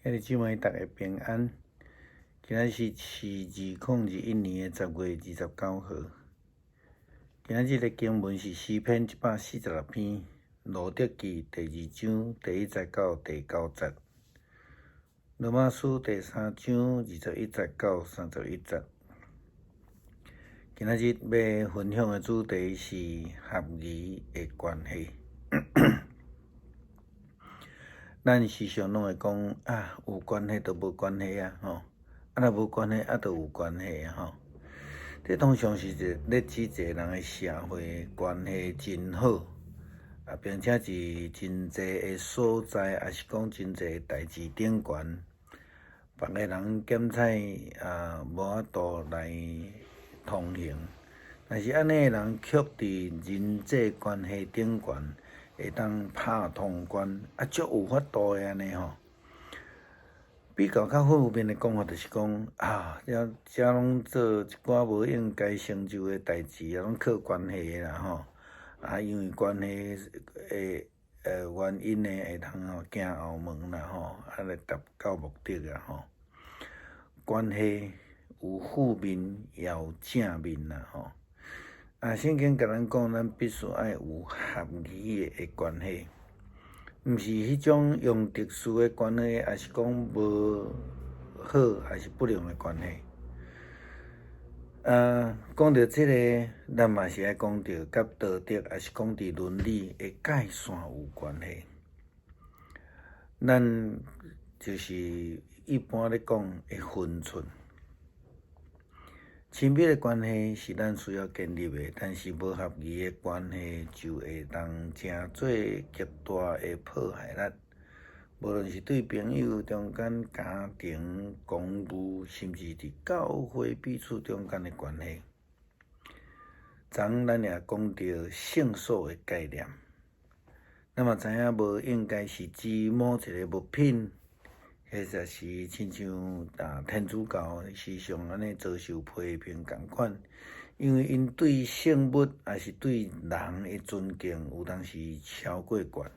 兄弟姊妹，逐家平安。今仔日是2021年的10月29號。今仔日的經文是詩篇146篇，路得記第二章第一節到第九節，羅馬書第三章21節到31節。今仔日欲分享的主題是合宜的關係。咱時常攏會講啊，有關係就無關係啊，吼！啊，若無關係啊，就有關係啊，吼！這通常是咧指一個人的社會關係真好，啊，並且佇真濟的所在，抑是講真濟代誌頂懸，別个人檢採啊無法度來通行，但是按呢的人卻佇人際關係頂懸，會當拍通關，啊，足有法度的按呢吼。比較較負面的講法，就是講啊，遮遮攏做一寡無應該成就的代誌啊，攏靠關係的啦吼。啊，因為關係的原因呢，會通吼行後門啦吼，啊來達到目的啊吼。關係有負面也有正面啦吼。啊，聖經共咱講，咱必須愛有合宜的關係，毋是彼種用特殊的關係，抑是講無好，抑是不良的關係。啊，講著這个，咱嘛是愛講著佮道德，抑是講佇倫理的界線有關係。咱就是一般咧講的分寸。親密的關係是咱需要建立的，但是無合宜的關係就會當成做極大的破壞力。無論是對朋友中間、家庭、公務，甚至佇教會彼此中間的關係。昨咱也講著聖所的概念，咱嘛知影無應該是指某一個物品。或者是親像啊天主教時常按呢遭受批評仝款，因為𪜶對聖物抑是對人的尊敬，有當時超過懸。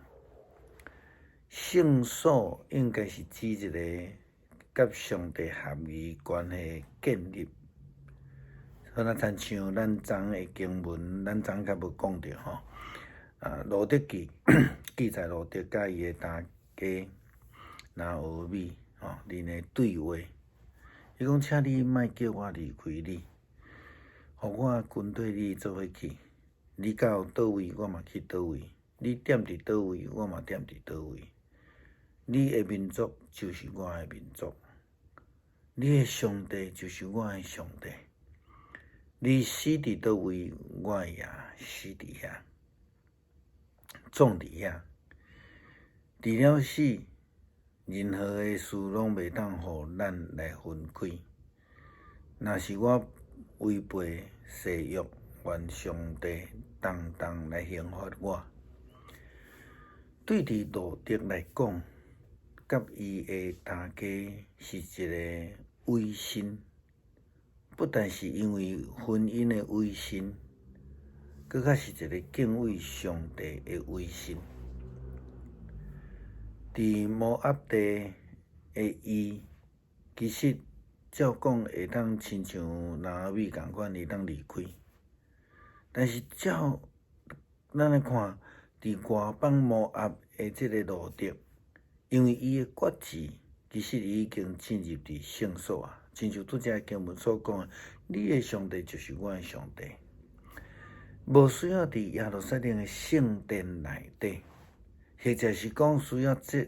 聖所應該是指一個佮上帝合宜關係建立。好若親像咱昨的經文，咱昨較無講著吼。啊，路得記記載路得佮伊的大家拿俄米吼，𪜶的對話，伊講，請你莫叫我離開你，予我跟綴你做伙去。你到佗位，我嘛去佗位；你踮佇佗位，我嘛踮佇佗位。你的民族就是我的民族，你的上帝就是我的上帝。你死佇佗位，我也死佇遐，葬佇遐。除了死，任何的事攏袂當予咱來分開。若是我違背誓約，願上帝重重來刑罰我。對佇路得來講，佮伊的大家是一个委身，不但是因為婚姻的委身，閣較是一个敬畏上帝的委身。佇摩押地的伊，其實照講會當親像拿俄米仝款，會當離開。但是照咱來看，佇外邦摩押的這个路得，因為伊的決志，其實伊已經進入佇聖所啊。親像拄才經文所講的，你的上帝就是我的上帝，無需要佇耶路撒冷的聖殿內底。或者是講需要做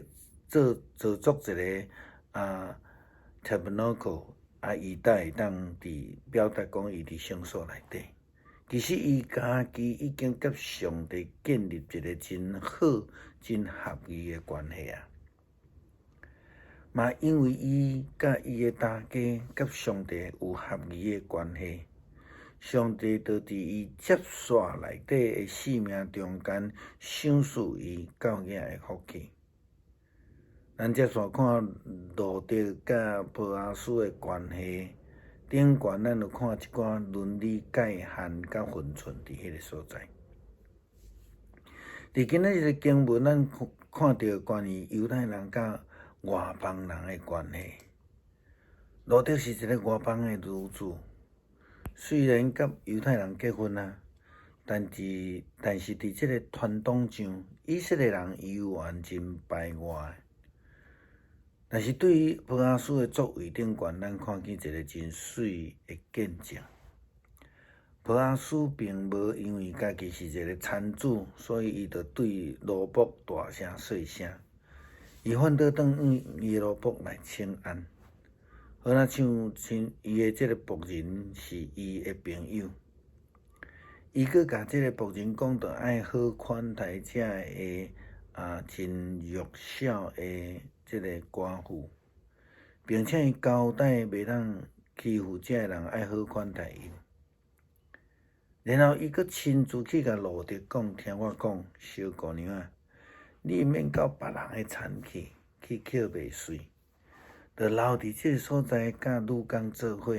做做作一个啊 tabernacle 啊，伊才會當佇表達講伊佇聖所內底。其實伊家己已經佮上帝建立一个真好、真合宜的關係啊。嘛因為伊佮伊的大家佮上帝有合宜的關係。上帝就佇伊接續來底的生命中間，賞賜伊夠額的福氣。咱接續看路得佮波阿斯的關係，頂懸咱就看一寡倫理界限佮分寸佇彼个所在。佇今仔日的經文，咱看著關於猶太人佮外邦人的關係。路得是一个外邦的女子，雖然佮猶太人結婚啊，但是佇這个傳統上，以色列人猶原真排外。但是對於波阿斯的作為頂懸，咱看見一个真媠的見證。波阿斯並無因為家己是一个田主，所以伊就對奴僕大聲細聲，伊反倒轉向伊的奴僕來請安，好若像親伊的這个僕人是伊的朋友。伊閣共這个僕人講，著愛好款待這个真弱小的這个寡婦，並且伊交代袂當欺負這个人，愛好款待𪜶。然後伊閣親自去共路得講，聽我講，小姑娘啊，你毋免到別人的田去，去抾麥穗，就留佇這个所在，佮女工做伙。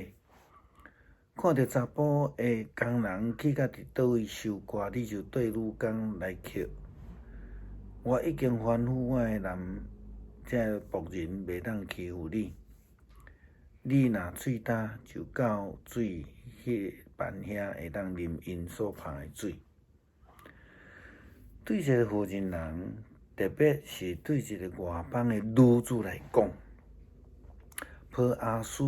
看著查埔的工人去到佇佗位收割，你就綴女工來抾。我已經吩咐我的人，這个僕人袂當欺負你。你若喙焦，就到水彼盤遐會當啉𪜶所拍的水。對一个婦人人，特別是對一个外邦的女子來講，波阿斯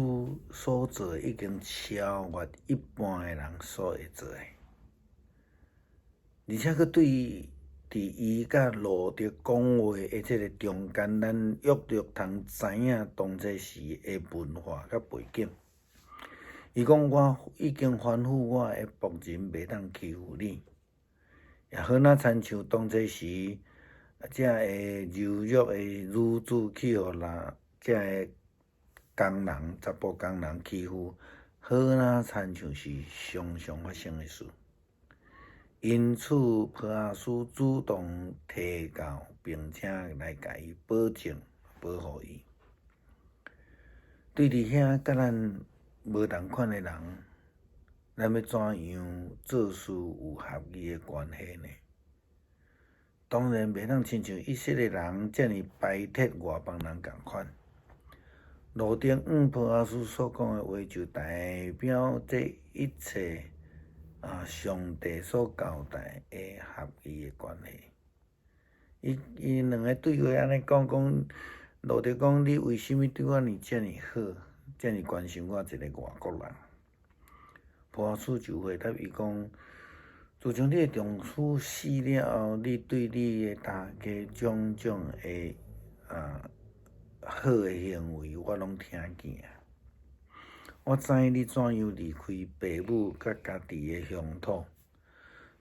所做的已經超越一般的人所會做的，而且閣對佇伊佮路得講話的這个中間，咱約略通知影當這時的文化佮背景。伊講我已經吩咐我的僕人袂當欺負你，也好若親像當這時，這个柔弱的女子去予人這个工人、查埔工人欺負，好若親像是常常發生的事。因此，波阿斯主動提到，並且來共伊保證保護伊。對佇遐佮咱無仝款的人，咱欲怎樣做事有合宜的關係呢？當然袂當親像以色列人遮爾排斥外邦人仝款。路得向波阿斯所講的話，就代表這一切上帝所交代的合宜的關係。伊𪜶兩个對話按呢講講，路得講你為啥物對我遮爾好，遮爾關心我一个外國人？波阿斯就回答伊講：自從你的丈夫死了後，你對你的大家種種的好的行為，我攏聽見啊。我知你怎樣離開爸母佮家己的鄉土，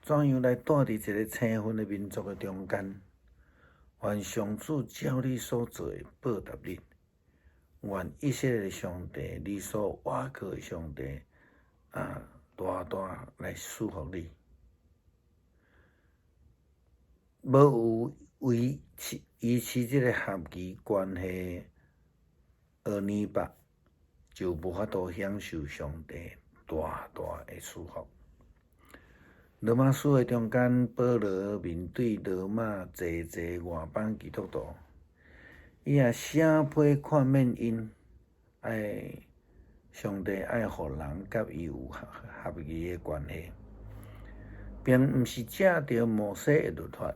怎樣來蹛佇一个生分的民族的中間。願上主照你所做的報答你。願以色列的上帝，你所倚靠的上帝大大來賜福你。無有維持這个合宜關係，俄尼拔就無法度享受上帝大大的賜福。羅馬書的中間，保羅面對羅馬濟濟外邦基督徒，伊也寫批勸勉𪜶，愛上帝愛予人佮伊有合宜的關係，並毋是藉著摩西的律法，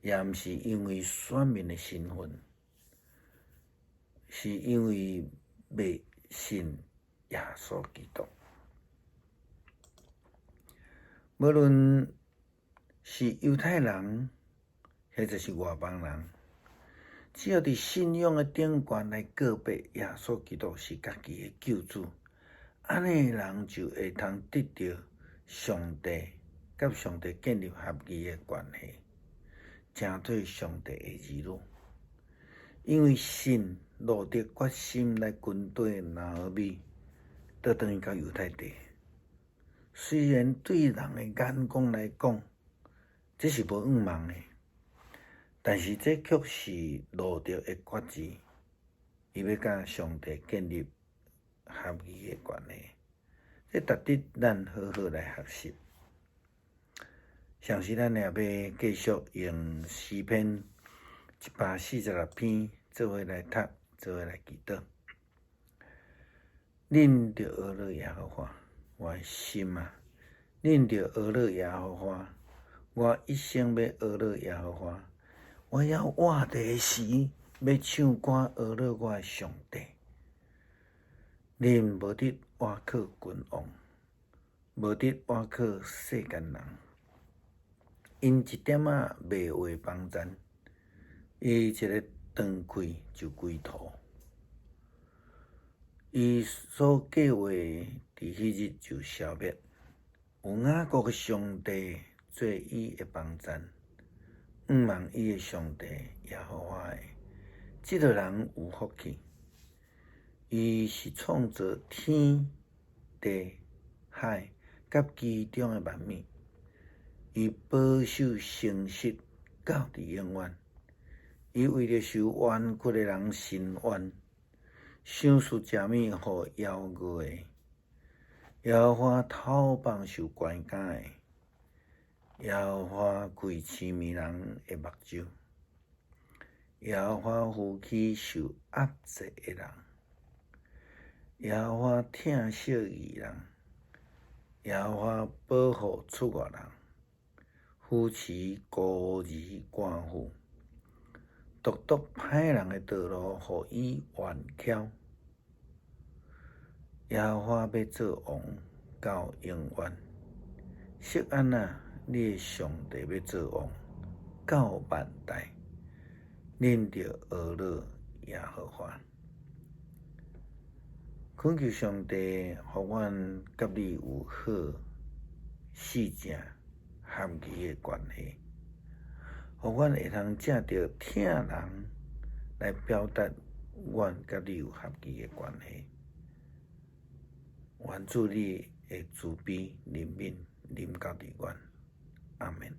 也毋是因為選民的身份，是因為迷信耶穌基督。無論是猶太人，或者是外邦人，只要佇信仰的頂懸來告白耶穌基督是家己的救主，按呢的人就會通得著上帝，佮上帝建立合宜的關係，成做上帝的兒女。因為信路得決心來跟綴拿俄米，倒轉去到猶太地。雖然對人的眼光來講，這是無向望的，但是這卻是路得的決志，伊欲佮上帝建立合宜的關係，這值得咱好好來學習。上時咱也欲繼續用詩篇146篇。做伙來讀，做伙來祈禱。恁著呵咾耶和華，我的心啊！恁著呵咾耶和華，我一生欲呵咾耶和華。我猶活著時，欲唱歌呵咾我的上帝。恁無得倚靠君王，無得倚靠世間人。𪜶一點仔袂話幫贊，伊一个斷氣就歸土。伊所計劃佇彼日就消滅。有雅各的上帝做伊的幫贊，仰望伊的上帝耶和華的，這個人有福氣。伊是創造天地海佮其中的萬物，伊保守誠實到佇永遠。伊為著受冤屈的人伸冤，賞賜食物予枵餓的。耶和華透放受關監的，耶和華開癡迷人的目睭，耶和華扶起受壓制的人，耶和華疼惜義人，耶和華保護出外人，扶持孤兒寡婦，獨擋歹人的道路，予伊彎曲。耶和華欲做王到永遠，錫安啊，你的上帝欲做王到萬代，恁著呵咾耶和華。懇求上帝，予阮佮你有好四正合宜的關係，予阮會通藉著疼人來表達阮佮你有合宜的關係。願主你的慈悲憐憫臨到佇阮，阿們。